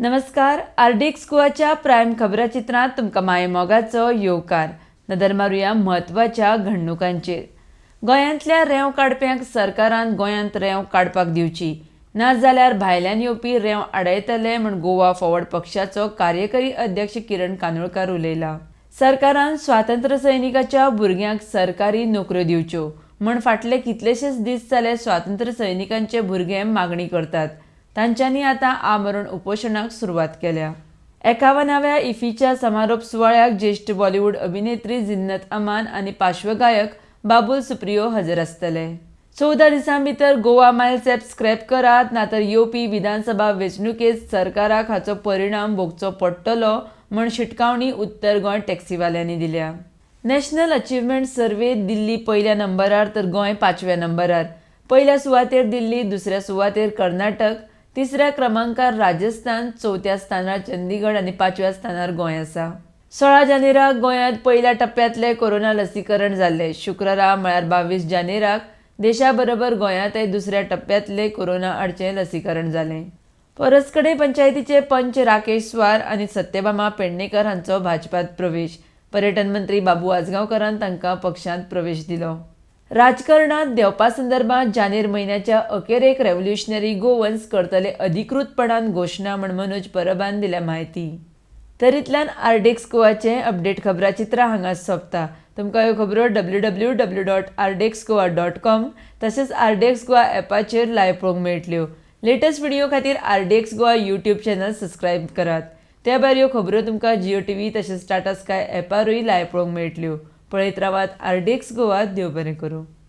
नमस्कार, RDX गोवाच्या prime खबराचित्रांत तुमकां मायेमोगाचो येवकार. नदर मारुया म्हत्वाच्या घडणुकांचेर. गोंयांतल्या रेंव काडप्यांक सरकारान गोंयांत रेंव काडपाक दिवची, नाजाल्यार भायल्यान येवपी रेंव आडायतले म्हूण गोवा फॉरवर्ड पक्षाचो कार्यकारी अध्यक्ष किरण कानोळकार उलयला. सरकारान स्वातंत्र्य सैनिकाच्या भुरग्यांक सरकारी नोकऱ्यो दिवच्यो म्हूण फाटले कितलेशेच दीस जाले स्वातंत्र्य सैनिकांचे भुरगे मागणी करतात. तांच्यांनी आतां आमरण उपोशणाक सुरवात केल्या. 51व्या इफ्फीच्या समारोप सुवाळ्याक ज्येश्ठ बॉलिवूड अभिनेत्री जिन्नत अमान आनी पार्श्वगायक बाबूल सुप्रियो हजर आसतले. 14 दिसां भितर गोवा मायल्स ॲप स्क्रॅप करात, नातर येवपी विधानसभा वेंचणुकेंत सरकाराक हाचो परिणाम भोगचो पडटलो म्हूण शिटकावणी उत्तर गोंय टॅक्सीवाल्यांनी दिल्या. नॅशनल अचिव्हमेंट सर्वेत दिल्ली पयल्या नंबरार तर गोंय पांचव्या नंबरार. पयल्या सुवातेर दिल्ली, दुसऱ्या सुवातेर कर्नाटक, तिसऱ्या क्रमांकार राजस्थान, चवथ्या स्थानार चंदीगड आनी पांचव्या स्थानार गोंय आसा. 16 जानेराक गोंयांत पयल्या टप्प्यांतलें कोरोना लसीकरण जाल्लें. शुक्रारा म्हळ्यार 22 जानेराक देशा बरोबर गोंयांतय दुसऱ्या टप्प्यांतलें कोरोना आडचें लसीकरण जालें. परसकडे पंचायतीचे पंच राकेश स्वार आनी सत्यभामा पेडणेकर हांचो भाजपात प्रवेश. पर्यटन मंत्री बाबू आजगांवकरान तांकां पक्षांत प्रवेश दिलो. राजकारणात देंवपा संदर्भात जानेर म्हयन्याच्या अखेरेक रेव्होल्युशनरी गोवन्स करतले अधिकृतपणान घोशणा म्हूण मनोज परबान दिल्या म्हायती. तर इतल्यान आरडीएक्स गोवाचें अपडेट खबराचित्रां हांगा सोंपता. तुमकां ह्यो खबरो www.rdxgoa.com तशेंच आरडीएक्स गोवा ॲपाचेर लायव्ह पळोवंक मेळटल्यो. लेटस्ट व्हिडिओ खातीर RDX Goa YouTube channel subscribe करात. त्या भायर ह्यो खबरो तुमकां जिओ टीव्ही तशेंच टाटा स्काय ॲपारूय लायव्ह पळोवंक मेळटल्यो. पळयत रावात आरडीएक्स गोवा. देव बरें करूं.